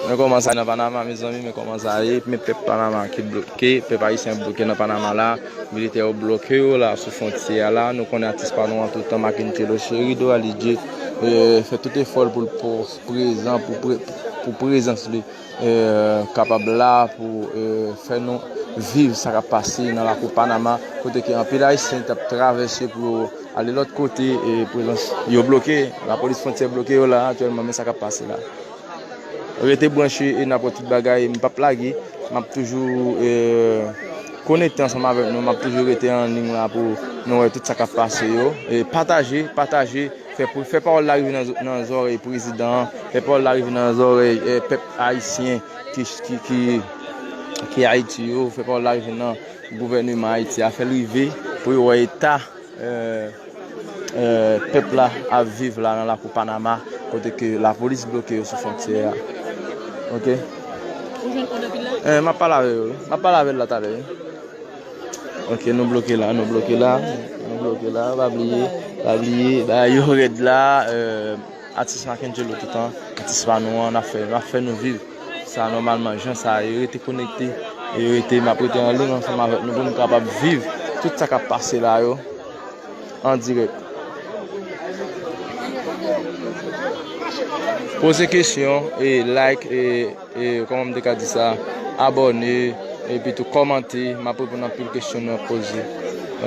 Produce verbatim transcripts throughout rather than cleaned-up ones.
Men kòman sa nan Panama, mezanmi, men kòman sa ye, men pèp Panama ki bloke, pèp ayisyen bloke nan Panama la, militè yo bloke yo la sou fwontyè a la, nou konnen atis pa nou an toutan, Mackenthelo Chérido Alidje, eh, fè tout efò l pou l pou prezan, pou pre-, pou prezans li, eh, kapab la pou, eh, fè nou viv sa k ap pase nan lakou Panama, kote ke anpil ayisyen t ap travèse pou yo ale lòt kote, e prezans yo bloke, lapolis fwontyè bloke yo la aktyèlman, men sa k ap pase la. Rete branche e n ap wè tout bagay, m p ap lage, m ap toujou, eh, konekte ansanm avèk nou, m ap toujou rete an liy la pou nou wè tout sa k ap pase yo. E pataje, pataje, fè, pou, fè pawòl la rive nan, nan zòrèy prezidan an, fè pawòl la rive nan zòrèy, eh, pèp ayisyen ki, ki, ki, ki Ayiti yo, fè pawòl la rive nan gouvèneman Ayiti a, fè l rive pou yo wè eta eh, eh, pèp la ap viv la nan lakou Panama, kote ke lapolis bloke yo sou fwontyè a. Ok? Ou jwenn kòd anpil la? Eh, m ap pale avè yo, wi. M ap pale avè l la talè, wi. Ok, nou bloke la, nou bloke la, nou bloke la, pa bliye, pa bliye, bagay yo rèd la, eh, atis Mackenthelo toutan, atis pa nou an, n ap fè, n ap fè nou viv. Sa nòmalman, jan sa ye, rete konekte, e rete, m ap rete an liy ansanm avèk nou pou nou kapab viv tout sa k ap pase la yo an dirèk. Poze kesyon, e like, e, e kòman m te ka di sa, abòne, epi tou kòmante, m ap reponn anpil kesyon nou ap poze.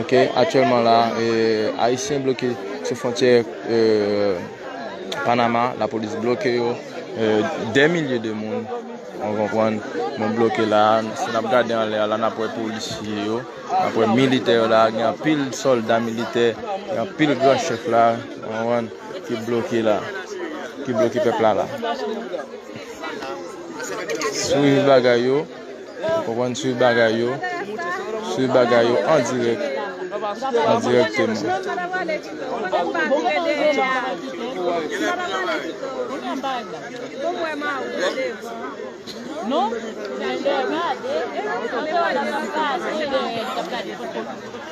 Ok, aktyèlman la, e, ayisyen bloke sou fwontyè, e, Panama, lapolis bloke yo, eh, dè milye de moun, w konprann, nou bloke la, si n ap gade anlè a la, n ap wè polisye yo, n ap wè militè yo la, gen anpil sòlda militè, gen anpil gran chèf la, w konprann, ki bloke la, ki bloke pèp la la. Swiv bagay yo, ou konprann, swiv bagay yo, swiv bagay yo an dirèk, an dirèkteman.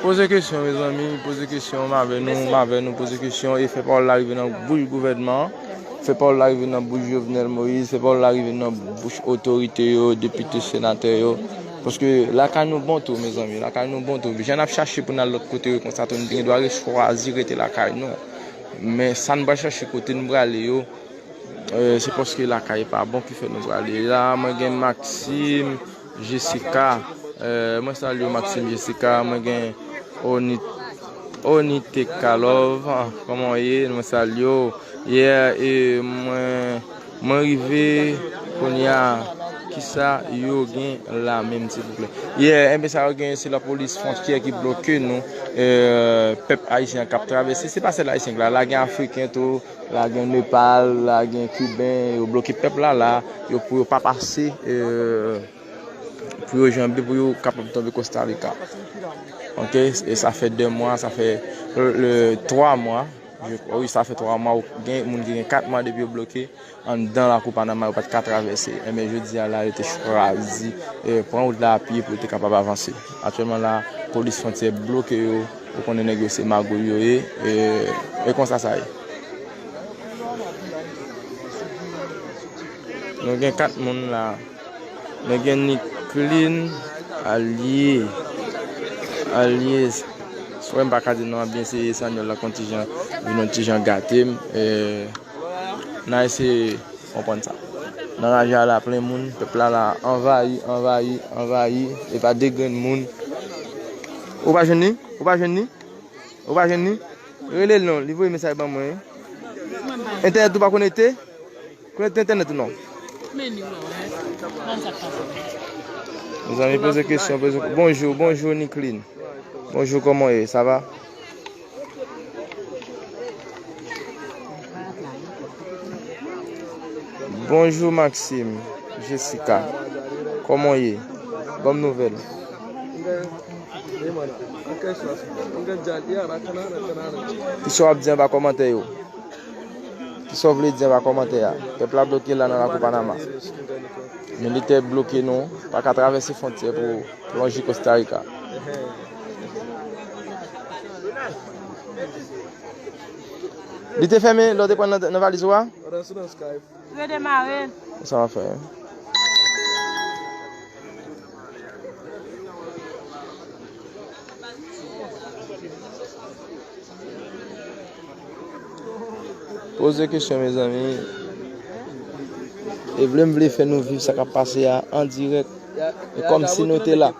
Poze kesyon, mezanmi, poze kesyon, m avè nou, m avè nou, poze kesyon e fè pawòl la rive nan bouch gouvènman an. Fè pawòl la rive nan bouch Jovenel Moïse, fè pawòl la rive nan bouch otorite yo, depite, senatè yo. Paske lakay nou bon tou, mezanmi, lakay nou bon tou. Jan n ap chache pou n al lòt kote yo konsa tou, nou te gen dwa re-, chwazi rete lakay nou. Men sa n pral chache, kote n prale yo, eh, se paske lakay pa bon ki fè nou prale. La, mwen gen Maxime, Jessica, eh, mwen salye w, Maxime, Jessica, mwen gen Oni-, Oniteka Love, ah, kòman w ye? Mwen salye w. Yeah, e mwen, mwen rive kounye a, kisa yo gen la menm, silvouplè? Yeah, enben sa yo gen, se lapolis fwontyè ki bloke nou, eh, pèp ayisyen an k ap travèse. Se pa sèl ayisyen k la, la gen afriken tou, la gen Nepal, la gen kiben, yo bloke pèp la la, yo pou yo pa pase, eh, pou yo janbe, pou yo kapab tonbe Costa Rica. Ok, e sa fè de mwa, sa fè, euh, twa mwa. Je, wi, sa fè twa mwa, gen moun ki gen kat mwa depi yo bloke anndan lakou Panama, yo pa t ka travèse. Enben, jodi a la, yo te chwazi, eh, pran wout la a pye pou yo te kapab avanse. Aktyèlman la, polis fwontyè bloke yo, ou konnen nèg yo se magouy yo ye, e, e konsa sa ye. Nou gen kat moun la. Nou gen Nicklin, Alye, Alye, frè m pa ka di non an byen, se espanyòl la k yon ti jan, vin yon ti jan gate m. E, n a eseye konprann sa. Nan raje a la plen moun, pèp la la anvayi, anvayi, anvayi, e pa de grenn moun. Ou pa jwenn li? Ou pa jwenn li? Ou pa jwenn li? Rele l non, li voye mesaj ban mwen. Entènèt ou pa konekte? Konekte entènèt ou non? Mezanmi, poze kesyon, poze. Bonjou, bonjou, Nicklin. Bonjou, kòman w ye? Sa va? Bonjou, Maxime, Jessica. Kòman w ye? Ban m nouvèl. Kisa w ap di anba kòmantè yo? Kisa w vle di anba kòmantè a? Pèp la bloke la nan lakou Panama. Militè bloke nou, pa ka travèse fwontyè pou lonje Costa Rica. Li te fèmen lè w te pran nan, nan valiz ou a? Andan sou nan Skype. Redemare. Sa w ap fè? Poze kesyon, mezanmi. E vle m vle fè nou viv sa k ap pase a an dirèk. E kòmsi nou te la. M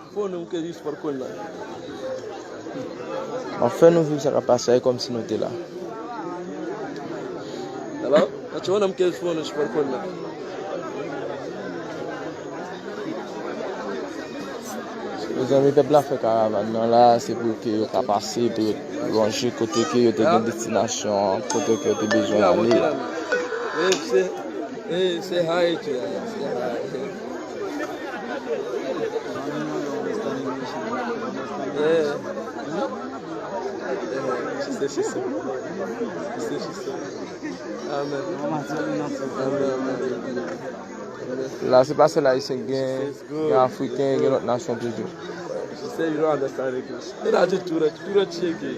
ap fè nou viv sa k ap pase a, e kòmsi nou te la. Hello? Mezanmi, pèp la fè karavàn nan la, se pou ke yo ka pase, pou yo lonje kote ke yo te gen destinasyon an, kote ke yo te bezwen ale. Hey, say hi to her. Say hi. Yeah. Yeah. She said she said. She said she said. Amen. Amen, amen. La, se pa sèl Ayisyen, gen, gen Afriken, gen lòt nasyon toujou. She said you don't understand English. Ina ji turanci, turanci yake.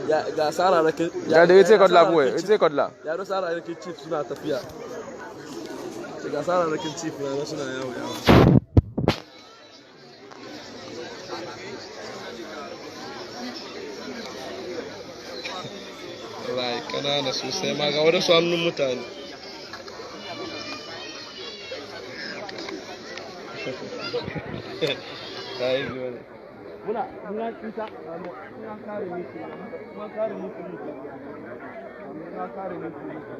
Ya, ga Sara da ke, ya, gade, retire kòd la pou wè. Retire kòd la. Ya do Sara da ke chief suna tafiya. Ga Sara da ke chief na, na suna yawo, yawo. Like, kana na sosai ma ga wadansu hannun mutane. Ai, dole. Muna, muna kita, muna kare miki, muna kare miki miki, muna kare miki miki.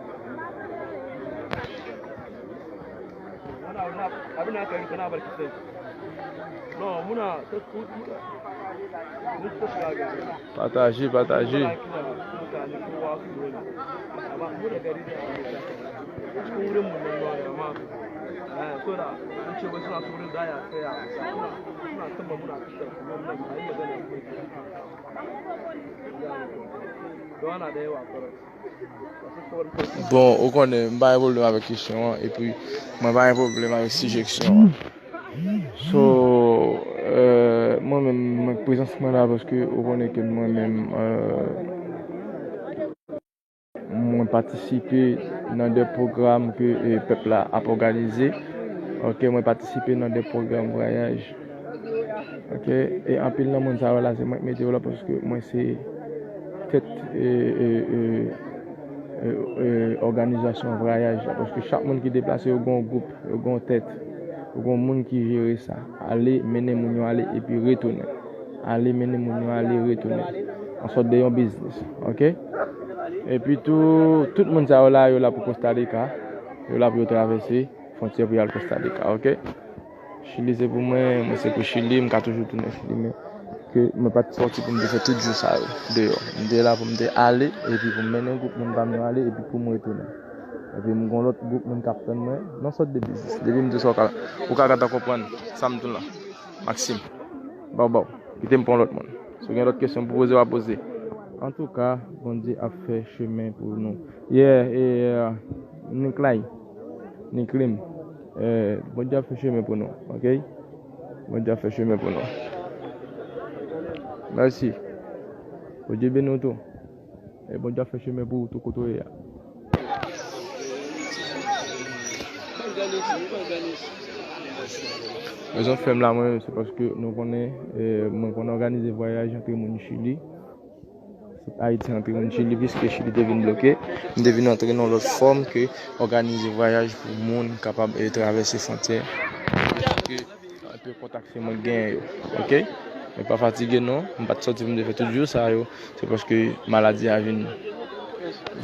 Muna, muna, abin da aka yi kana barki sai. No, muna, ta, muna, muna ta shiga gari. Pataje, pataje. Muna kira mutane kowa su zo nan. Amma muna gari ne a America. Cikin wurin mu nan ne, amma, eh, so da mun ce wasu na saurin daya tsaya. Suna, suna tamba muna fitar kuma muna yi magana. Don ana da yawa kwarai. Bon, ou konnen, m pa gen pwoblèm avèk kesyon an, epi mwen pa gen pwoblèm avèk sijeksyon an. So, euh, mwen menm, mwen prezans mwen la paske ou konnen ke mwen menm, euh, mwen patisipe nan de pwogram ke, eh, pèp la ap òganize. Ok, mwen patisipe nan de pwogram vwayaj. Ok, e anpil nan moun sa yo la, se mwen k mete yo la paske mwen se tèt, eh, eh, eh, eh, eh, òganizasyon vwayaj la. Paske chak moun ki deplase, yo gen yon gwoup, yo gen yon tèt, yo gen yon moun ki jere sa. Ale, mennen moun yo ale, epi retounen. Ale, mennen moun yo ale, retounen. An sòt de yon biznis, ok? Epi tou, tout moun sa yo la, yo la pou Costa Rica. Yo la pou yo travèse fwontyè pou y al Costa Rica, ok? Chili se pou mwen, mwen se pou Chili, m ka toujou tounen Chili, men ke mwen pa t sòti pou m te fè tout jou sa yo deyò. M te la pou m te ale, epi pou m mennen gwoup moun pa m yo ale, epi pou m retounen. Epi m gon lòt gwoup moun k ap tann mwen, nan sòt de biznis. Depi m di w sa, ou ka, ou ka gentan konprann sa m di w la. Maxime, baw baw, kite m pran lòt moun. Si w gen lòt kesyon pou poze, w a poze. Antouka, Bondye ap fè chemen pou nou. Yeah, e, uh, Niklay, Niklim, eh, Bondye ap fè chemen pou nou, ok? Bondye ap fè chemen pou nou. Mèsi. Bondye beni w tou. E Bondye ap fè chemen pou ou tou kote w ye a. Rezon k fè m la mwen, se paske nou konnen, eh, mwen konn òganize vwayaj antre moun Chili. Ayiti antre moun Chili, piske Chili te vin bloke. M te vin antre nan lòt fòm ke òganize vwayaj pou moun kapab, eh, travèse fwontyè. Ke epi kontak se mwen k genyen yo, ok? Mwen pa fatige non, m pa t sòti pou m te fè tout jou sa yo. Se paske maladi a vin,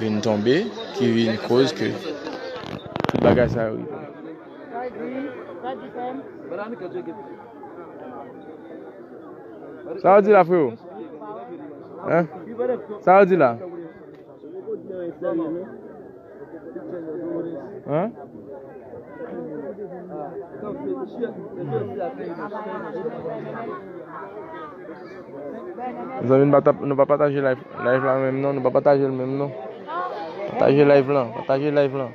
vin tonbe, ki vin koz ke tout bagay sa yo rive. Sa yo di la, freo? Hein? Sa yo di la? Hein? Mezanmi, nou pa tap-, nou pa pataje live, live la menm non, nou pa pataje l menm non. Pataje live lan, pataje live lan.